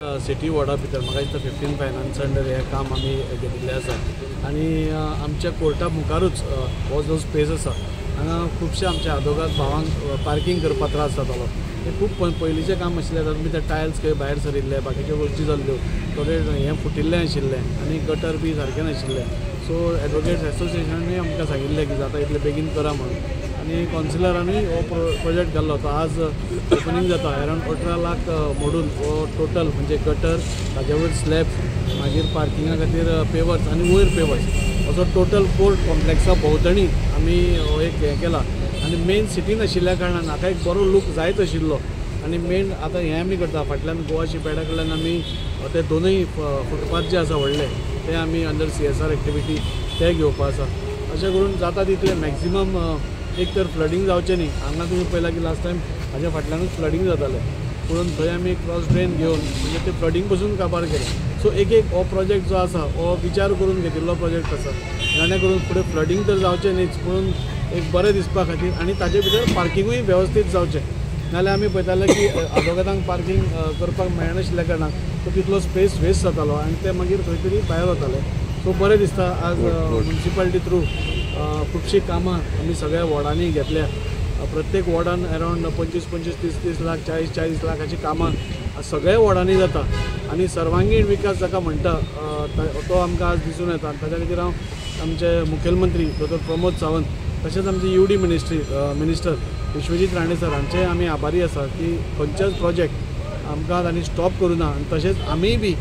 City वॉर्डा भितर म्हाका दिसता 15 फायनान्स अंडर हें काम आमी घेतिल्लें आसा आनी आमच्या कोर्टा मुखारूच हो जो स्पेस आसा हांगा खुबशे आमच्या आदोगाद भावांक पार्कींग करपाक त्रास जातालो. हें खूब पयलींचें काम आशिल्लें. तातूंत भितर टायल्स खंय भायर सरिल्ले, बाकीच्यो गोश्टी जाल्ल्यो, थोडे हें फुटिल्लें आशिल्लें आनी गटर बी सारकें नाशिल्लें. सो एडवोकेट्स एसोसिएशनानूय आमकां सांगिल्लें की जाता इतलें बेगीन करा म्हणून आनी कावन्सिलरानूय हो प्रोजेक्ट घाल्लो. तो आज ओपनींग जाता. अरावंड 18 लाख मोडून हो टोटल म्हणजे गटर, ताजे वयर स्लॅब्स, मागीर पार्किंगा खातीर पेवर्स आनी वयर पेवर्स असो टोटल कोर्ट कॉम्प्लेक्सा भोंवतणी आमी हो एक हें केला. आनी मेन सिटीन आशिल्ल्या कारणान हाका एक बरो लूक जायच आशिल्लो. आनी मेन आतां हें आमी करता. फाटल्यान गोवा शिपयार्डा कडल्यान आमी ते दोनूय फुटपाथ जे आसा व्हडले ते आमी अंडर CSR activity ते घेवपा आसा. अशें करून जाता तितलें मॅक्सिमम एक तर फ्लडींग जावचें न्ही. हांगा तुमी पळयलां की लास्ट टायम हाज्या फाटल्यानूच फ्लडींग जातालें, पूण थंय आमी क्रॉस ड्रेन घेवन म्हणजे ते फ्लडींग पसून काबार केलें. सो एक एक हो प्रोजेक्ट जो आसा हो विचार करून घेतिल्लो प्रोजेक्ट आसा, जाणे करून फुडें फ्लडींग तर जावचें न्हीच, पूण एक बरें दिसपा खातीर आनी ताजे भितर पार्किंगूय वेवस्थीत जावचें. नाजाल्यार आमी पळयताले की आदोगादांक पार्कींग करपाक मेळनाशिल्ल्या कारणान तो तितलो स्पेस वेस्ट जातालो आनी ते मागीर खंय तरी भायर वताले. सो बरें दिसता आज म्युनिसिपालिटी थ्रू खुबशीं कामां आमी सगळ्या वॉर्डांनी घेतल्या. प्रत्येक वॉर्डान अरावंड 25 25 30 30 लाख 40 40 लाखाचीं कामां सगळ्या वॉर्डांनी जाता आनी सर्वांगीण विकास जाका म्हणटा तो आमकां आज दिसून येता. आनी ताच्या खातीर हांव आमचे मुखेलमंत्री दोतोर प्रमोद सावंत तशेंच आमचे UD minister Vishwajit Rane sir हांचे आमी आभारी आसा की खंयचेच प्रोजेक्ट आमकां तांणी स्टॉप करूं ना. आनी तशेंच आमीय बी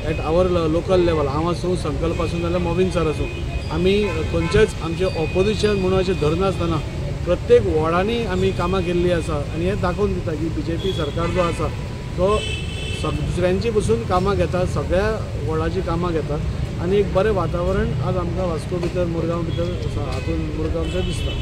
एट our local level, हांव आसूं, संकल्प आसूं नाजाल्यार मोविन सर आसूं, आमी खंयचेच आमचें ऑपोजिशन म्हणून अशें धरनासतना प्रत्येक वॉर्डांनी आमी कामां केल्लीं आसा. आनी हें दाखोवन दिता की BJP सरकार जो आसा तो दुसऱ्यांची पसून कामां घेता, सगळ्या वॉर्डाचीं कामां घेता आनी एक बरें वातावरण आज आमकां वास्को भितर, मुरगांव भितर, हातून मुरगांवचें दिसता.